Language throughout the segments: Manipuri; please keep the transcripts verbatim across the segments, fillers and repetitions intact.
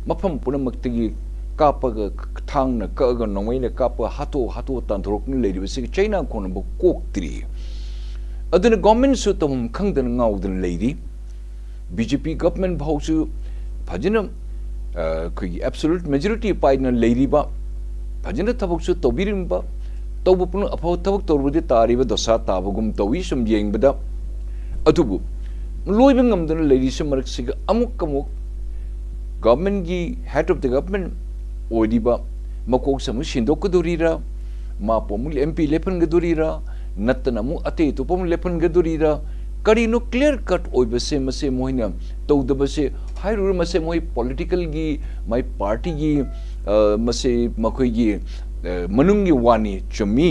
ꯃꯐꯝ ꯄꯨꯝꯅꯃꯛꯇꯒꯤ ꯀꯥꯞꯄꯒ, ꯊꯥꯡꯅ ꯀꯛꯑꯒ, ꯅꯣꯡꯃꯩꯅ ꯀꯥꯞꯄꯒ ꯍꯥꯠꯇꯣꯛ ꯍꯥꯠꯇꯣꯛꯑ ꯇꯥꯟꯊꯣꯔꯛꯇꯨꯅ ꯂꯩꯔꯤꯕꯁꯤꯒ ꯆꯩꯅꯥ ꯈꯣꯟꯅꯕ ꯀꯣꯛꯇ꯭ꯔꯤ꯫ ꯑꯗꯨꯅ ꯒꯣꯔꯃꯦꯟꯁꯨ ꯇꯧꯐꯝ ꯈꯪꯗꯅ ꯉꯥꯎꯗꯅ ꯂꯩꯔꯤ꯫ ꯕꯤ ꯖꯦ ꯄꯤ ꯒꯣꯔꯃꯦꯟ ꯐꯥꯎꯁꯨ ꯐꯖꯅ, ꯑ, ꯑꯩꯈꯣꯏꯒꯤ ꯑꯦꯕꯁꯣꯂꯨꯠ ꯃꯦꯖꯣꯔꯤꯇꯤ ꯄꯥꯏꯗꯅ ꯂꯩꯔꯤꯕ, ꯐꯖꯅ ꯊꯕꯛꯁꯨ ꯇꯧꯕꯤꯔꯝꯕ, ꯇꯧꯕ ꯄꯨꯝꯅꯃꯛ ꯑꯐꯕ ꯊꯕꯛ ꯇꯧꯔꯨꯕꯗꯤ ꯇꯥꯔꯤꯕ ꯗꯣꯁꯥ ꯇꯥꯕꯒꯨꯝ ꯇꯧꯏ ꯁꯨꯝ ꯌꯦꯡꯕꯗ꯫ ꯑꯗꯨꯕꯨ ꯂꯣꯏꯕ ꯉꯝꯗꯅ ꯂꯩꯔꯤꯁꯤ ꯃꯔꯛꯁꯤꯒ ꯑꯃꯨꯛ ꯑꯃꯨꯛ ꯒꯣꯔꯃꯦꯟꯒꯤ head of the government ꯑꯣꯏꯔꯤꯕ ꯃꯀꯣꯛꯁꯦ ꯑꯃꯨꯛ ꯁꯤꯟꯗꯣꯛꯀꯗꯣꯔꯤꯔꯥ, ꯃꯥꯄꯨ ꯑꯃꯨꯛ ꯑꯦꯝ ꯄꯤ ꯂꯦꯞꯍꯟꯒꯗꯣꯔꯤꯔꯥ, ꯅꯠꯇꯅ ꯑꯃꯨꯛ ꯑꯇꯩ ꯑꯇꯣꯞꯄ ꯑꯃꯨꯛ ꯂꯦꯞꯍꯟꯒꯗꯣꯔꯤꯔꯥ, ꯀꯔꯤꯅꯣ clear cut ꯑꯣꯏꯕꯁꯦ ꯃꯁꯦ ꯃꯣꯏꯅ ꯇꯧꯗꯕꯁꯦ ꯍꯥꯏꯔꯨꯔ ꯃꯁꯦ ꯃꯣꯏ ꯄꯣꯂꯤꯇꯤꯀꯦꯜꯒꯤ, ꯃꯥꯏ ꯄꯥꯔꯇꯤꯒꯤ, ꯑ, ꯃꯁꯦ ꯃꯈꯣꯏꯒꯤ, ꯑ, ꯃꯅꯨꯡꯒꯤ ꯋꯥꯅꯤ, ꯆꯨꯝꯃꯤ꯫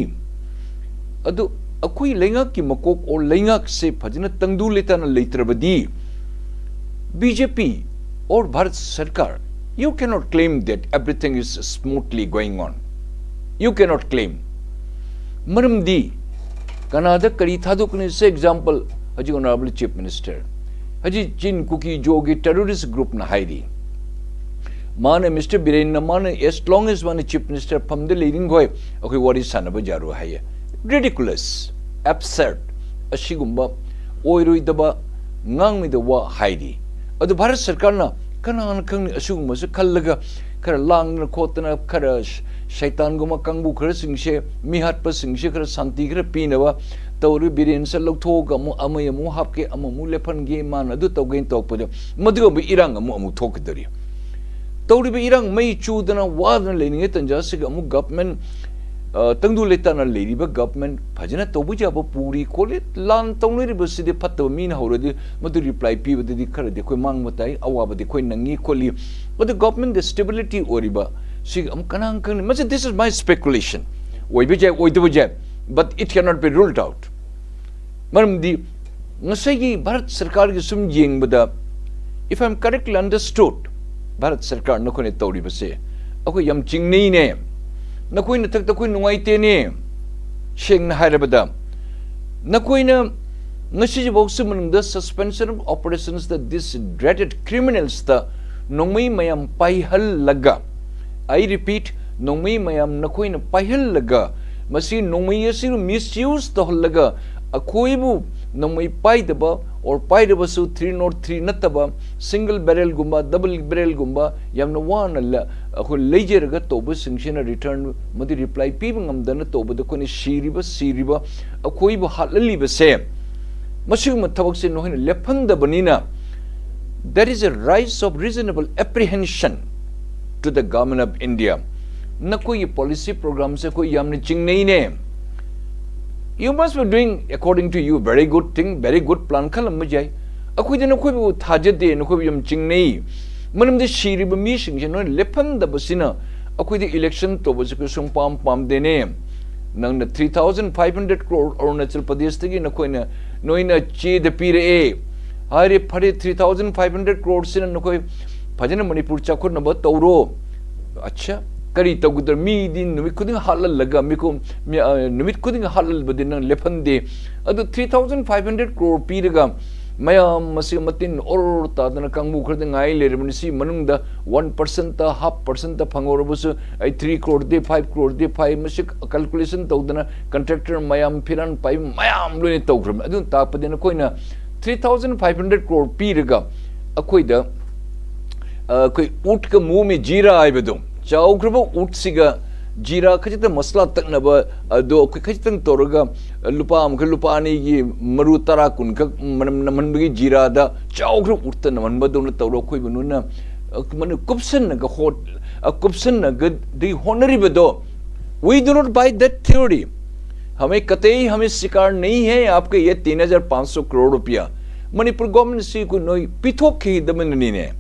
ꯑꯗꯨ ꯑꯩꯈꯣꯏ ꯂꯩꯉꯥꯛꯀꯤ ꯃꯀꯣꯛ ꯑꯣꯔ ꯂꯩꯉꯥꯛꯁꯦ ꯐꯖꯅ ꯇꯪꯗꯨ ꯂꯩꯇꯥꯅ ꯂꯩꯇ꯭ꯔꯕꯗꯤ B J P or Bharat Sarkar, you cannot claim that everything is smoothly going on. You cannot claim. ꯃꯔꯝꯗꯤ ꯀꯅꯥꯗ ꯀꯔꯤ ꯊꯥꯗꯣꯛꯀꯅꯤ? ꯁꯦ ꯑꯦꯛꯖꯥꯝꯄꯜ, ꯍꯧꯖꯤꯛ ꯑꯣꯅꯔꯦꯕꯜ ꯆꯤꯐ ꯃꯤꯅꯤꯁꯇꯔ, ꯍꯧꯖꯤꯛ ꯆꯤꯟ ꯀꯨꯀꯤ ꯖꯣꯒꯤ ꯇꯦꯔꯣꯔꯤꯁ ꯒ꯭ꯔꯨꯞꯅ ꯍꯥꯏꯔꯤ, ꯃꯥꯅ, ꯃꯤꯁꯇꯔ ꯕꯤꯔꯦꯟꯅ, ꯃꯥꯅ as long as ꯃꯥꯅ ꯆꯤꯐ ꯃꯤꯅꯤꯁꯇꯔ ꯐꯝꯗ ꯂꯩꯔꯤꯡꯈꯣꯏ ꯑꯩꯈꯣꯏ ꯋꯥꯔꯤ ꯁꯥꯟꯅꯕ ꯌꯥꯔꯣꯏ ꯍꯥꯏꯌꯦ꯫ ꯔꯤꯗꯤꯀꯨꯂꯁ, ꯑꯦꯕꯁꯔꯗ, ꯑꯁꯤꯒꯨꯝꯕ ꯑꯣꯏꯔꯣꯏꯗꯕ, ꯉꯥꯡꯂꯣꯏꯗꯕ ꯋꯥ ꯍꯥꯏꯔꯤ꯫ ꯑꯗꯨ ꯚꯥꯔꯠ ꯁꯔꯀꯥꯔꯅ ꯀꯅꯥꯅ ꯈꯪꯅꯤ ꯑꯁꯤꯒꯨꯝꯕꯁꯦ ꯈꯜꯂꯒ ꯈꯔ ꯂꯥꯡꯗꯅ ꯈꯣꯠꯇꯅ ꯈꯔ ꯁ-, ꯁꯩꯇꯥꯟꯒꯨꯝꯕ ꯀꯥꯡꯕꯨ ꯈꯔꯁꯤꯡꯁꯦ, ꯃꯤꯍꯥꯠꯄꯁꯤꯡꯁꯦ ꯈꯔ ꯁꯥꯟꯇꯤ ꯈꯔ ꯄꯤꯅꯕ ꯇꯧꯔꯤ꯫ ꯕꯤꯔꯦꯟꯁꯦ ꯂꯧꯊꯣꯛꯑꯒ ꯑꯃꯨꯛ ꯑꯃ ꯑꯃꯨꯛ ꯍꯥꯞꯀꯦ, ꯑꯃꯃꯨꯛ ꯂꯦꯞꯍꯟꯒꯦ, ꯃꯥꯅ ꯑꯗꯨ ꯇꯧꯒꯦꯅ ꯇꯧꯔꯛꯄꯗ ꯃꯗꯨꯒꯨꯝꯕ ꯏꯔꯥꯡ ꯑꯃꯨꯛ ꯑꯃꯨꯛ ꯊꯣꯛꯀꯗꯧꯔꯤ꯫ ꯇꯧꯔꯤꯕ ꯏꯔꯥꯡ ꯃꯩ ꯆꯨꯗꯅ ꯋꯥꯗꯅ ꯂꯩꯔꯤꯉꯩ ꯇꯟꯖꯥꯁꯤꯒ ꯑꯃꯨꯛ ꯒꯚꯔꯟꯃꯦꯟ, ꯑ, ꯇꯪꯗꯨ ꯂꯩꯇꯥꯅ ꯂꯩꯔꯤꯕ ꯒꯚꯔꯟꯃꯦꯟ ꯐꯖꯅ ꯇꯧꯕ ꯌꯥꯕ ꯄꯨꯔꯤ ꯈꯣꯠꯂꯤ, ꯂꯥꯟ ꯇꯧꯅꯔꯤꯕꯁꯤꯗꯤ ꯐꯠꯇꯕ ꯃꯤꯅ ꯍꯧꯔꯗꯤ ꯃꯗꯨ ꯔꯤꯄ꯭ꯂꯥꯏ ꯄꯤꯕꯗꯗꯤ ꯈꯔꯗꯤ ꯑꯩꯈꯣꯏ ꯃꯥꯡꯕ ꯇꯥꯏ, ꯑꯋꯥꯕꯗꯤ ꯑꯩꯈꯣꯏ ꯅꯪꯉꯤ ꯈꯣꯠꯂꯤ꯫ ꯑꯗꯨ ꯒꯚꯔꯟꯃꯦꯟꯗ ꯁ꯭ꯇꯦꯕꯤꯂꯤꯇꯤ ꯑꯣꯏꯔꯤꯕ ꯁꯤ ꯑꯃꯨꯛ ꯀꯅꯥꯅ ꯈꯪꯅꯤ? ꯃꯁꯤ, this is my speculation, ꯑꯣꯏꯕ ꯌꯥꯏ, ꯑꯣꯏꯗꯕ ꯌꯥꯏ, but it cannot be ruled out꯫ ꯃꯔꯝꯗꯤ ꯉꯁꯥꯏꯒꯤ ꯚꯥꯔꯠ ꯁꯔꯀꯥꯔꯒꯤ ꯁꯨꯝ ꯌꯦꯡꯕꯗ, if I am correctly understood, Bharat ꯁꯔꯀꯥꯔ ꯅꯈꯣꯏꯅ ꯇꯧꯔꯤꯕꯁꯦ ꯑꯩꯈꯣꯏ ꯌꯥꯝ ꯆꯤꯡꯅꯩꯅꯦ, ꯅꯈꯣꯏ ꯅꯊꯛꯇ ꯑꯩꯈꯣꯏ ꯅꯨꯡꯉꯥꯏꯇꯦꯅꯦ꯫ ꯁꯦꯡꯅ ꯍꯥꯏꯔꯕꯗ, ꯅꯈꯣꯏꯅ ꯉꯁꯤꯐꯥꯎꯁꯤ ꯃꯅꯨꯡꯗ suspension of operations ꯇ this dreaded criminals ꯇ ꯅꯣꯡꯃꯩ ꯃꯌꯥꯝ ꯄꯥꯏꯍꯜꯂꯒ, I repeat, ꯅꯣꯡꯃꯩ ꯃꯌꯥꯝ ꯅꯈꯣꯏꯅ ꯄꯥꯏꯍꯜꯂꯒ, ꯃꯁꯤ ꯅꯣꯡꯃꯩ ꯑꯁꯤꯕꯨ misuse ꯇꯧꯍꯜꯂꯒ, ꯑꯩꯈꯣꯏꯕꯨ ꯅꯣꯡꯃꯩ ꯄꯥꯏꯗꯕ, or ꯄꯥꯏꯔꯕꯁꯨ three nought three ꯅꯠꯇꯕ single barrelꯒꯨꯝꯕ, double barrelꯒꯨꯝꯕ ꯌꯥꯝꯅ ꯋꯥꯅ ꯂ-, ꯑꯩꯈꯣꯏ ꯂꯩꯖꯔꯒ ꯇꯧꯕꯁꯤꯡꯁꯤꯅ return ꯑꯃꯗꯤ reply ꯄꯤꯕ ꯉꯝꯗꯅ ꯇꯧꯕꯗ ꯑꯩꯈꯣꯏꯅ ꯁꯤꯔꯤꯕ, ꯁꯤꯔꯤꯕ, ꯑꯩꯈꯣꯏꯕꯨ ꯍꯥꯠꯍꯜꯂꯤꯕꯁꯦ, ꯃꯁꯤꯒꯨꯝꯕ ꯊꯕꯛꯁꯦ ꯅꯈꯣꯏꯅ ꯂꯦꯞꯍꯟꯗꯕꯅꯤꯅ, that is a rise of reasonable apprehension to the Government of India. ꯅꯈꯣꯏꯒꯤ policy programꯁꯦ ꯑꯩꯈꯣꯏ ꯌꯥꯝꯅ ꯆꯤꯡꯅꯩꯅꯦ꯫ You must be doing, according to you, very good thing, very good plan ꯈꯜꯂꯝꯕ ꯌꯥꯏ꯫ ꯑꯩꯈꯣꯏꯗꯤ ꯅꯈꯣꯏꯕꯨ ꯊꯥꯖꯗꯦ, ꯅꯈꯣꯏꯕꯨ ꯌꯥꯝ ꯆꯤꯡꯅꯩ꯫ ꯃꯔꯝꯗꯤ ꯁꯤꯔꯤꯕ ꯃꯤꯁꯤꯡꯁꯦ ꯅꯣꯏꯅ ꯂꯦꯞꯍꯟꯗꯕꯁꯤꯅ ꯑꯩꯈꯣꯏꯗꯤ election ꯇꯧꯕꯁꯦ ꯑꯩꯈꯣꯏ ꯁꯨꯡꯄꯥꯝ ꯄꯥꯝꯗꯦꯅꯦ꯫ ꯅꯪꯅ three thousand five hundred crore Arunachal ꯄ꯭ꯔꯗꯦꯁꯇꯒꯤ ꯅꯈꯣꯏꯅ, ꯅꯣꯏꯅ ꯆꯦꯗ ꯄꯤꯔꯛꯑꯦ꯫ ꯍꯥꯏꯔꯦ, ꯐꯔꯦ, three thousand five hundred crore ꯁꯤꯅ ꯅꯈꯣꯏ ꯐꯖꯅ ꯃꯅꯤꯄꯨꯔ ꯆꯥꯎꯈꯠꯅꯕ ꯇꯧꯔꯣ꯫ ꯑꯠꯆꯥ, ꯀꯔꯤ ꯇꯧꯒꯗ꯭ꯔꯣ? ꯃꯤꯗꯤ ꯅꯨꯃꯤꯠ ꯈꯨꯗꯤꯡ ꯍꯥꯠꯍꯜꯂꯒ ꯃꯤꯈꯨꯝ-, ꯃꯤ-, ꯑ, ꯅꯨꯃꯤꯠ ꯈꯨꯗꯤꯡ ꯍꯥꯠꯍꯜꯕꯗꯤ ꯅꯪ ꯂꯦꯞꯍꯟꯗꯦ꯫ ꯑꯗꯨ three thousand five hundred crore ꯄꯤꯔꯒ ꯃꯌꯥꯝ ꯃꯁꯤ ꯃꯇꯤꯟ ꯑꯣꯔ ꯇꯥꯗꯅ ꯀꯥꯡꯕꯨ ꯈꯔꯗ ꯉꯥꯏ ꯂꯩꯔꯕꯅꯤ꯫ ꯁꯤ ꯃꯅꯨꯡꯗ one percent, half percent ꯐꯪꯍꯧꯔꯕꯁꯨ ꯑꯩ three crore ꯗꯤ, five crore ꯗꯤ ꯐꯥꯏ꯫ ꯃꯁꯤ calculation ꯇꯧꯗꯅ contractor ꯃꯌꯥꯝ, ꯐꯤꯔꯥꯟ ꯄꯥꯏꯕ ꯃꯌꯥꯝ ꯂꯣꯏꯅ ꯇꯧꯈ꯭ꯔꯕꯅꯤ꯫ ꯑꯗꯨꯅ ꯇꯥꯛꯄꯗꯤ ꯅꯈꯣꯏꯅ three thousand five hundred crore ꯄꯤꯔꯒ ꯑꯩꯈꯣꯏꯗ, ꯑ, ꯑꯩꯈꯣꯏ ꯎꯠꯀ ꯃꯨꯍ ꯃꯦ ꯖꯤꯔꯥ ꯍꯥꯏꯕꯗꯣ, ꯆꯥꯎꯈ꯭ꯔꯕ ꯎꯠꯁꯤꯒ ꯖꯤꯔꯥ ꯈꯖꯤꯛꯇꯪ ꯃꯁꯂꯥ ꯇꯛꯅꯕ ꯑꯗꯣ ꯑꯩꯈꯣꯏ ꯈꯖꯤꯛꯇꯪ ꯇꯧꯔꯒ ꯂꯨꯄꯥ ꯑꯃꯈꯛ, ꯂꯨꯄꯥ ꯑꯅꯤꯒꯤ ꯃꯔꯨ ꯇꯔꯥ ꯀꯨꯟꯈꯛ ꯃꯅꯝ ꯅꯝꯍꯟꯕꯒꯤ ꯖꯤꯔꯥꯗ ꯆꯥꯎꯈ꯭ꯔꯕ ꯎꯠꯇ ꯅꯝꯍꯟꯕꯗꯧꯅ ꯇꯧꯔ ꯑꯩꯈꯣꯏꯕꯨ ꯅꯣꯏꯅ, ꯑ, ꯃꯅ-, ꯀꯨꯞꯁꯟꯅꯒ ꯍꯣꯠ-, ꯑ, ꯀꯨꯞꯁꯟꯅꯒꯗꯤ ꯍꯣꯠꯅꯔꯤꯕꯗꯣ, we do not buy that theory. हमें कतई हमें स्वीकार नहीं है आपके ये तीन हजार पाँच सौ करोड़ रुपया। ꯃꯅꯤꯄꯨꯔ ꯒꯣꯔꯃꯦꯟꯁꯤ ꯑꯩꯈꯣꯏ ꯅꯣꯏ ꯄꯤꯊꯣꯛꯈꯤꯗꯕꯅꯅꯤꯅꯦ꯫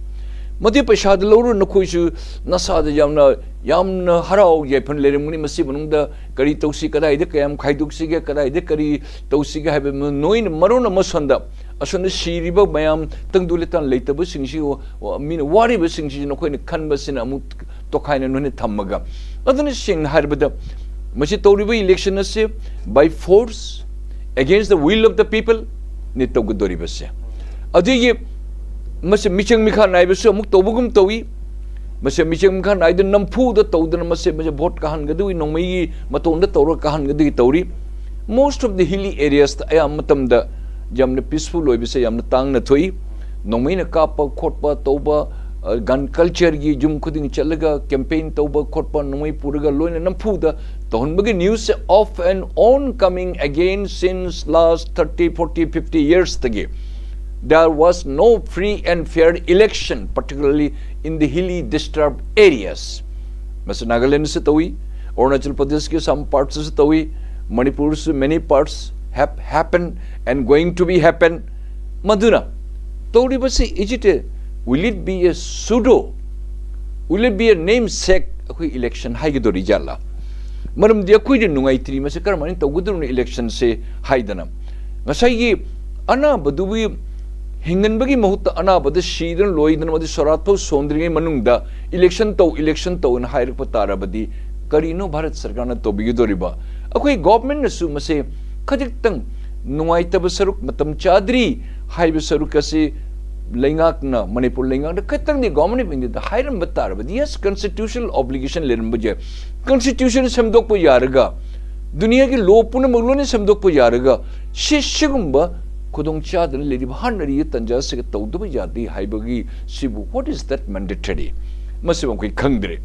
ꯃꯗꯨ ꯄꯩꯁꯥꯗꯨ ꯂꯧꯔ ꯅꯈꯣꯏꯁꯨ ꯅꯁꯥꯗ ꯌꯥꯝꯅ, ꯌꯥꯝꯅ ꯍꯔꯥꯎ ꯌꯥꯏꯐꯅ ꯂꯩꯔꯝꯒꯅꯤ꯫ ꯃꯁꯤ ꯃꯅꯨꯡꯗ ꯀꯔꯤ ꯇꯧꯁꯤ, ꯀꯗꯥꯏꯗ ꯀꯌꯥꯝ ꯈꯥꯏꯗꯣꯛꯁꯤꯒꯦ, ꯀꯗꯥꯏꯗ ꯀꯔꯤ ꯇꯧꯁꯤꯒꯦ ꯍꯥꯏꯕ ꯅꯣꯏꯅ ꯃꯔꯣꯟ ꯑꯃ ꯁꯣꯟꯗ, ꯑꯁꯣꯝꯗ ꯁꯤꯔꯤꯕ ꯃꯌꯥꯝ, ꯇꯪꯗꯨ ꯂꯩꯇꯥ ꯂꯩꯇꯕꯁꯤꯡꯁꯤ, ꯋꯥ-, ꯃꯤꯅ ꯋꯥꯔꯤꯕꯁꯤꯡꯁꯤ ꯅꯈꯣꯏꯅ ꯈꯟꯕꯁꯤꯅ ꯑꯃꯨꯛ ꯇꯣꯈꯥꯏꯅ ꯅꯣꯏꯅ ꯊꯝꯃꯒ, ꯑꯗꯨꯅ ꯁꯦꯡꯅ ꯍꯥꯏꯔꯕꯗ ꯃꯁꯤ ꯇꯧꯔꯤꯕ election ꯑꯁꯤ by force, against the will of the people ꯅꯤ ꯇꯧꯒꯗꯧꯔꯤꯕꯁꯦ꯫ ꯑꯗꯨꯒꯤ ꯃꯁꯤ ꯃꯤꯆꯪ ꯃꯤꯈꯥ ꯅꯥꯏꯕꯁꯨ ꯑꯃꯨꯛ ꯇꯧꯕꯒꯨꯝ ꯇꯧꯏ꯫ ꯃꯁꯤ ꯃꯤꯆꯪ ꯃꯤꯈꯥ ꯅꯥꯏꯗꯨꯅ ꯅꯝꯐꯨꯗ ꯇꯧꯗꯅ ꯃꯁꯤ ꯃꯁꯤ ꯚꯣꯠ ꯀꯥꯍꯟꯒꯗꯧꯏ, ꯅꯣꯡꯃꯩꯒꯤ ꯃꯇꯣꯟꯗ ꯇꯧꯔꯒ ꯀꯥꯍꯟꯒꯗꯧꯏ ꯇꯧꯔꯤ꯫ Most of the hilly areasꯇ ꯑꯌꯥꯝꯕ ꯃꯇꯝꯗ ꯌꯥꯝꯅ peaceful ꯑꯣꯏꯕꯁꯦ ꯌꯥꯝꯅ ꯇꯥꯡꯅ ꯊꯣꯛꯏ꯫ ꯅꯣꯡꯃꯩꯅ ꯀꯥꯞꯄ ꯈꯣꯠꯄ ꯇꯧꯕ, gun cultureꯒꯤ ꯌꯨꯝ ꯈꯨꯗꯤꯡ ꯆꯠꯂꯒ campaign ꯇꯧꯕ ꯈꯣꯠꯄ, ꯅꯣꯡꯃꯩ ꯄꯨꯔꯒ ꯂꯣꯏꯅ ꯅꯝꯐꯨꯗ ꯇꯧꯍꯟꯕꯒꯤ newsꯁꯦ off and on coming again since last thirty, forty, fifty yearsꯇꯒꯤ꯫ There was no free and fair election, particularly in the hilly disturbed areas. ꯃꯁꯤ ꯅꯥꯒꯥꯂꯦꯟꯗꯁꯨ ꯇꯧꯏ, ꯑꯔꯨꯅꯥꯆꯜ ꯄ꯭ꯔꯗꯦꯁꯀꯤ some partsꯇꯁꯨ ꯇꯧꯏ, ꯃꯅꯤꯄꯨꯔꯁꯨ many parts have happened and going to be happen꯫ ꯃꯗꯨꯅ ꯇꯧꯔꯤꯕꯁꯤ, is it a, will it be a pseudo, will it be a namesake ꯑꯩꯈꯣꯏ election ꯍꯥꯏꯒꯗꯧꯔꯤ ꯖꯥꯠꯂꯥ? ꯃꯔꯝꯗꯤ ꯑꯩꯈꯣꯏꯅ ꯅꯨꯡꯉꯥꯏꯇ꯭ꯔꯤ, ꯃꯁꯤ ꯀꯔꯝꯍꯥꯏꯅ ꯇꯧꯒꯗꯧꯔꯤꯅꯣ electionꯁꯦ ꯍꯥꯏꯗꯅ꯫ ꯉꯁꯥꯏꯒꯤ ꯑꯅꯥꯕꯗꯨꯕꯨ ꯍꯤꯡꯍꯟꯕꯒꯤ ꯃꯍꯨꯠꯇ ꯑꯅꯥꯕꯗ ꯁꯤꯗꯅ ꯂꯣꯏꯗꯅ ꯃꯗꯨ ꯁꯣꯔꯥꯠ ꯐꯥꯎ ꯁꯣꯟꯗ꯭ꯔꯤꯉꯩ ꯃꯅꯨꯡꯗ election ꯇꯧ, election ꯇꯧꯅ ꯍꯥꯏꯔꯛꯄ ꯇꯥꯔꯕꯗꯤ ꯀꯔꯤꯅꯣ ꯚꯥꯔꯠ ꯁꯔꯀꯥꯔꯅ ꯇꯧꯕꯤꯒꯗꯧꯔꯤꯕ? ꯑꯩꯈꯣꯏ governmentꯅꯁꯨ ꯃꯁꯦ ꯈꯖꯤꯛꯇꯪ ꯅꯨꯡꯉꯥꯏꯇꯕ ꯁꯔꯨꯛ, ꯃꯇꯝ ꯆꯥꯗ꯭ꯔꯤ ꯍꯥꯏꯕ ꯁꯔꯨꯛ ꯑꯁꯤ ꯂꯩꯉꯥꯛꯅ, ꯃꯅꯤꯄꯨꯔ ꯂꯩꯉꯥꯛꯅ ꯈꯤꯇꯪꯗꯤ Government of Indiaꯗ ꯍꯥꯏꯔꯝꯕ ꯇꯥꯔꯕꯗꯤ, yes, constitutional obligation ꯂꯩꯔꯝꯕ ꯌꯥꯏ꯫ Constitution ꯁꯦꯝꯗꯣꯛꯄ ꯌꯥꯔꯒ, ꯗꯨꯅꯤꯌꯥꯒꯤ law ꯄꯨꯝꯅꯃꯛ ꯂꯣꯏꯅ ꯁꯦꯝꯗꯣꯛꯄ ꯌꯥꯔꯒ, ꯁꯤ, ꯁꯤꯒꯨꯝꯕ ꯈꯨꯗꯣꯡ ꯆꯥꯗꯅ ꯂꯩꯔꯤꯕ ꯍꯥꯠꯅꯔꯤꯕ ꯇꯟꯖꯥꯁꯤꯒ ꯇꯧꯗꯕ ꯌꯥꯗꯦ ꯍꯥꯏꯕꯒꯤ ꯁꯤꯕꯨ, what is that mandatory? ꯃꯁꯤꯕꯨ ꯑꯩꯈꯣꯏ ꯈꯪꯗ꯭ꯔꯦ꯫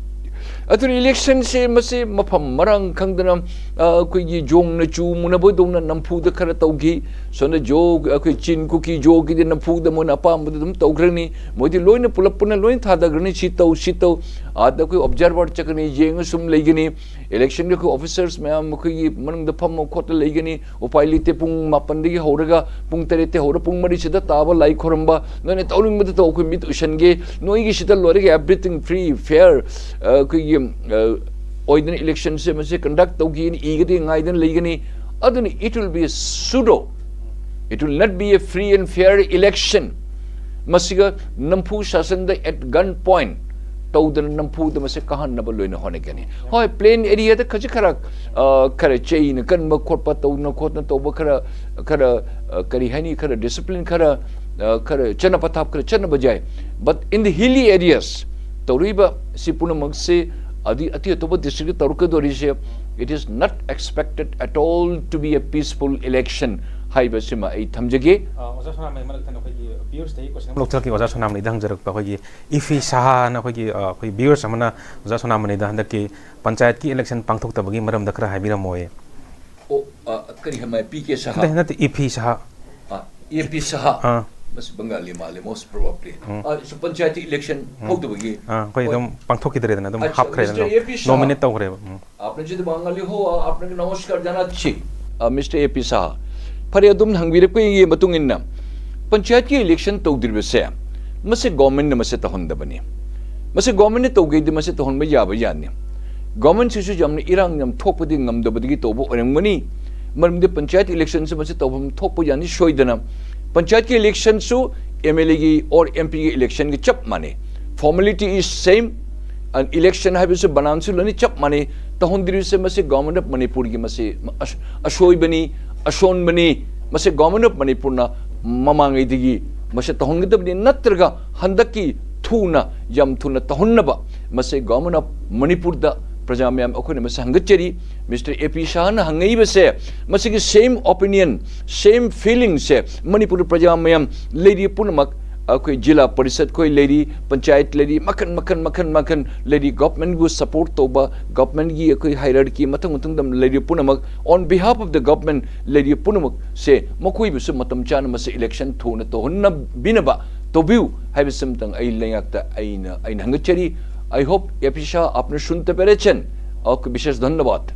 ꯑꯗꯨꯅ electionꯁꯦ ꯃꯁꯤ ꯃꯐꯝ ꯃꯔꯥꯡ ꯈꯪꯗꯅ, ꯑ, ꯑꯩꯈꯣꯏꯒꯤ ꯖꯣꯡꯅ ꯆꯨ ꯃꯨꯅꯕꯗꯧꯅ ꯅꯝꯐꯨꯗ ꯈꯔ ꯇꯧꯈꯤ꯫ ꯁꯣꯝꯗ ꯖꯣ, ꯑꯩꯈꯣꯏ ꯆꯤꯟ ꯀꯨꯀꯤ ꯖꯣꯒꯤꯗꯤ ꯅꯝꯐꯨꯗ ꯃꯣꯏꯅ ꯑꯄꯥꯝꯕꯗ ꯑꯗꯨꯝ ꯇꯧꯈ꯭ꯔꯅꯤ꯫ ꯃꯣꯏꯗꯤ ꯂꯣꯏꯅ ꯄꯨꯂꯞ ꯄꯨꯟꯅ ꯂꯣꯏꯅ ꯊꯥꯗꯈ꯭ꯔꯅꯤ꯫ ꯁꯤ ꯇꯧ, ꯁꯤ ꯇꯧ꯫ ꯑꯥꯗ ꯑꯩꯈꯣꯏ observer ꯆꯠꯀꯅꯤ, ꯌꯦꯡꯉ ꯁꯨꯝ ꯂꯩꯒꯅꯤ꯫ Electionꯒꯤ ꯑꯩꯈꯣꯏ officers ꯃꯌꯥꯝ ꯑꯩꯈꯣꯏꯒꯤ ꯃꯅꯨꯡꯗ ꯐꯝꯃ ꯈꯣꯠꯇ ꯂꯩꯒꯅꯤ꯫ ꯎꯄꯥꯏ ꯂꯩꯇꯦ, ꯄꯨꯡ ꯃꯥꯄꯟꯗꯒꯤ ꯍꯧꯔꯒ ꯄꯨꯡ ꯇꯔꯦꯠꯇ ꯍꯧꯔ ꯄꯨꯡ ꯃꯔꯤꯁꯤꯗ ꯇꯥꯕ ꯂꯥꯏ ꯈꯣꯏꯔꯝꯕ꯫ ꯅꯣꯏꯅ ꯇꯧꯅꯤꯡꯕꯗ ꯇꯧ, ꯑꯩꯈꯣꯏ ꯃꯤꯠ ꯎꯏꯁꯟꯒꯦ꯫ ꯅꯣꯏꯒꯤ ꯁꯤꯗ ꯂꯣꯏꯔꯒ everything free, fair, ꯑ, ꯑꯩꯈꯣꯏꯒꯤ, ꯑ, ꯑꯣꯏꯗꯅ electionꯁꯦ ꯃꯁꯤ conduct ꯇꯧꯒꯦꯅ ꯏꯒꯗꯤ ꯉꯥꯏꯗꯅ ꯂꯩꯒꯅꯤ꯫ ꯑꯗꯨꯅ it will be a pseudo, it will not be a free and fair election꯫ ꯃꯁꯤꯒ ꯅꯝꯐꯨ ꯁꯥꯁꯟꯗ at gun point ꯇꯧꯗꯅ ꯅꯝꯐꯨꯗ ꯃꯁꯤ ꯀꯥꯍꯟꯅꯕ ꯂꯣꯏꯅ ꯍꯣꯠꯅꯒꯅꯤ꯫ ꯍꯣꯏ, plain areaꯗ ꯈꯖꯤꯛ ꯈꯔ, ꯑ, ꯈꯔ ꯆꯩꯅ ꯀꯟꯕ ꯈꯣꯠꯄ ꯇꯧꯗꯅ ꯈꯣꯠꯇꯅ ꯇꯧꯕ ꯈꯔ, ꯈꯔ, ꯑ, ꯀꯔꯤ ꯍꯥꯏꯅꯤ, ꯈꯔ discipline ꯈꯔ ꯑ, ꯈꯔ ꯆꯠꯅ ꯄꯊꯥꯞ ꯈꯔ ꯆꯠꯅꯕ ꯌꯥꯏ꯫ But in the hilly areas ꯇꯧꯔꯛꯏꯕ ꯁꯤ ꯄꯨꯝꯅꯃꯛꯁꯤ ꯑꯗꯤ ꯑꯇꯩ ꯑꯇꯣꯞꯄ district ꯇꯧꯔꯛꯀꯗꯧꯔꯤꯁꯦ, it is not expected at all to be a peaceful election ꯍꯥꯏꯕꯁꯤꯃ ꯑꯩ ꯊꯝꯖꯒꯦ꯫ ꯑ, ꯑꯣꯖꯥ ꯁꯣꯅꯥꯃꯅꯤ, ꯃꯔꯛ ꯊꯠꯅ ꯑꯩꯈꯣꯏꯒꯤ viewers ꯇꯒꯤ question ꯑꯃ ꯂꯧꯊꯣꯛꯀꯦ꯫ ꯑꯣꯖꯥ ꯁꯣꯅꯥꯃꯅꯤꯗ ꯍꯪꯖꯔꯛꯄ ꯑꯩꯈꯣꯏꯒꯤ ꯏꯐꯤ ꯁꯍꯥꯅ ꯑꯩꯈꯣꯏꯒꯤ, ꯑ, ꯑꯩꯈꯣꯏ viewers ꯑꯃꯅ ꯑꯣꯖꯥ ꯁꯣꯅꯥꯃꯅꯤꯗ ꯍꯟꯗꯛꯀꯤ ꯄꯟꯆꯥꯌꯠꯀꯤ election ꯄꯥꯡꯊꯣꯛꯇꯕꯒꯤ ꯃꯔꯝꯗ ꯈꯔ ꯍꯥꯏꯕꯤꯔꯝꯃꯣꯌꯦ꯫ ꯑꯣ, ꯑ, ꯀꯔꯤ ꯍꯥꯏꯃ? ꯄꯤ ꯀꯦ ꯁꯍꯥ? ꯅꯠꯇꯦ, ꯅꯠꯇꯦ, ꯏꯐꯤ ꯁꯍꯥ꯫ ꯑ, ꯑꯦ ꯄꯤ ꯁꯍꯥ꯫ ꯑꯥ꯫ ꯃꯁꯤ ꯕꯪꯒꯥꯂꯤ ꯃꯥꯜꯂꯦ, most probably꯫ ꯎꯝ꯫ ꯑ, ꯁꯨ ꯄꯟꯆꯥꯌꯠꯀꯤ election ꯎꯝ꯫ ꯍꯧꯗꯕꯒꯤ꯫ ꯑꯥ, ꯑꯩꯈꯣꯏ ꯍꯣꯏ꯫ ꯑꯗꯨꯝ ꯄꯥꯡꯊꯣꯛꯈꯤꯗ꯭ꯔꯦꯗꯅ, ꯑꯗꯨꯝ ꯑꯆꯥ, ꯍꯥꯞꯈ꯭ꯔꯦꯗꯅ, Mister ꯑꯗꯨꯝ ꯑꯦ ꯄꯤ ꯁꯍꯥ꯫ Nominate ꯇꯧꯈ꯭ꯔꯦꯕ꯫ ꯎꯝ꯫ आपने जो बांगाली हो, आपने नमस्कार जाना चाहिए। ꯑ, Mister ꯑꯦ ꯄꯤ ꯁꯍꯥ, ꯐꯔꯦ, ꯑꯗꯨꯝ ꯍꯪꯕꯤꯔꯛꯄꯒꯤ ꯃꯇꯨꯡ ꯏꯟꯅ ꯄꯟꯆꯥꯌꯠꯀꯤ election ꯇꯧꯗ꯭ꯔꯤꯕꯁꯦ ꯃꯁꯤ government ꯅ ꯃꯁꯤ ꯇꯧꯍꯟꯗꯕꯅꯤ꯫ ꯃꯁꯤ government ꯅ ꯇꯧꯒꯦꯗꯤ ꯃꯁꯤ ꯇꯧꯍꯟꯕ ꯌꯥꯕ ꯌꯥꯅꯤ꯫ Government ꯁꯤꯁꯨ ꯌꯥꯝꯅ ꯏꯔꯥꯡ ꯌꯥꯝ ꯊꯣꯛꯄꯗꯤ ꯉꯝꯗꯕꯗꯒꯤ ꯇꯧꯕ ꯑꯣꯏꯔꯝꯒꯅꯤ꯫ ꯃꯔꯝꯗꯤ ꯄꯟꯆꯥꯌꯠ election ꯁꯤ ꯃꯁꯤ ꯇꯧꯐꯝ ꯊꯣꯛꯄ ꯌꯥꯅꯤ ꯁꯣꯏꯗꯅ꯫ ꯄꯟꯆꯥꯌꯠꯀꯤ election ꯁꯨ M L A ꯒꯤ or M P ꯒꯤ election ꯒ ꯆꯞ ꯃꯥꯟꯅꯩ꯫ Formality is same, and election ꯍꯥꯏꯕꯁꯨ ꯕꯅꯥꯟꯁꯨ ꯂꯣꯏꯅ ꯆꯞ ꯃꯥꯟꯅꯩ꯫ ꯇꯧꯍꯟꯗ꯭ꯔꯤꯕꯁꯦ ꯃꯁꯤ Government of ꯃꯅꯤꯄꯨꯔꯒꯤ ꯃꯁꯤ ꯑꯁ-, ꯑꯁꯣꯏꯕꯅꯤ, ꯑꯁꯣꯟꯕꯅꯤ꯫ ꯃꯁꯤ Government of ꯃꯅꯤꯄꯨꯔꯅ ꯃꯃꯥꯡꯉꯩꯗꯒꯤ ꯃꯁꯤ ꯇꯧꯍꯟꯒꯗꯕꯅꯤ, ꯅꯠꯇ꯭ꯔꯒ ꯍꯟꯗꯛꯀꯤ ꯊꯨꯅ, ꯌꯥꯝ ꯊꯨꯅ ꯇꯧꯍꯟꯅꯕ ꯃꯁꯤ Government of ꯃꯅꯤꯄꯨꯔꯗ ꯄ꯭ꯔꯖꯥ ꯃꯌꯥꯝ ꯑꯩꯈꯣꯏꯅ ꯃꯁꯤ ꯍꯪꯒꯠꯆꯔꯤ꯫ Mister ꯑꯦ ꯄꯤ ꯁꯍꯥꯅ ꯍꯪꯉꯛꯏꯕꯁꯦ, ꯃꯁꯤꯒꯤ same opinion, same feeling ꯁꯦ ꯃꯅꯤꯄꯨꯔ ꯄ꯭ꯔꯖꯥ ꯃꯌꯥꯝ ꯂꯩꯔꯤ ꯄꯨꯝꯅꯃꯛ, ꯑꯩꯈꯣꯏ ꯖꯤꯂꯥ ꯄꯔꯤꯁꯠ ꯈꯣꯏ ꯂꯩꯔꯤ, ꯄꯟꯆꯥꯌꯠ ꯂꯩꯔꯤ, ꯃꯈꯟ, ꯃꯈꯟ, ꯃꯈꯟ, ꯃꯈꯟ ꯂꯩꯔꯤ, Government ꯕꯨ support ꯇꯧꯕ, Government ꯒꯤ ꯑꯩꯈꯣꯏ hierarchy ꯃꯊꯪ ꯃꯊꯪꯗ ꯂꯩꯔꯤ ꯄꯨꯝꯅꯃꯛ, on behalf of the government ꯂꯩꯔꯤ ꯄꯨꯝꯅꯃꯛꯁꯦ, ꯃꯈꯣꯏꯕꯨꯁꯨ ꯃꯇꯝ ꯆꯥꯅ ꯃꯁꯤ election ꯊꯨꯅ ꯇꯧꯍꯟꯅꯕꯤꯅꯕ ꯇꯧꯕꯤꯌꯨ ꯍꯥꯏꯕꯁꯤꯃꯇꯪ ꯑꯩ ꯂꯩꯉꯥꯛꯇ ꯑꯩꯅ, ꯑꯩꯅ ꯍꯪꯒꯠꯆꯔꯤ꯫ I hope, A P Shah, आपने सुनते पेरेছেন। Okay, विशेष धन्यवाद।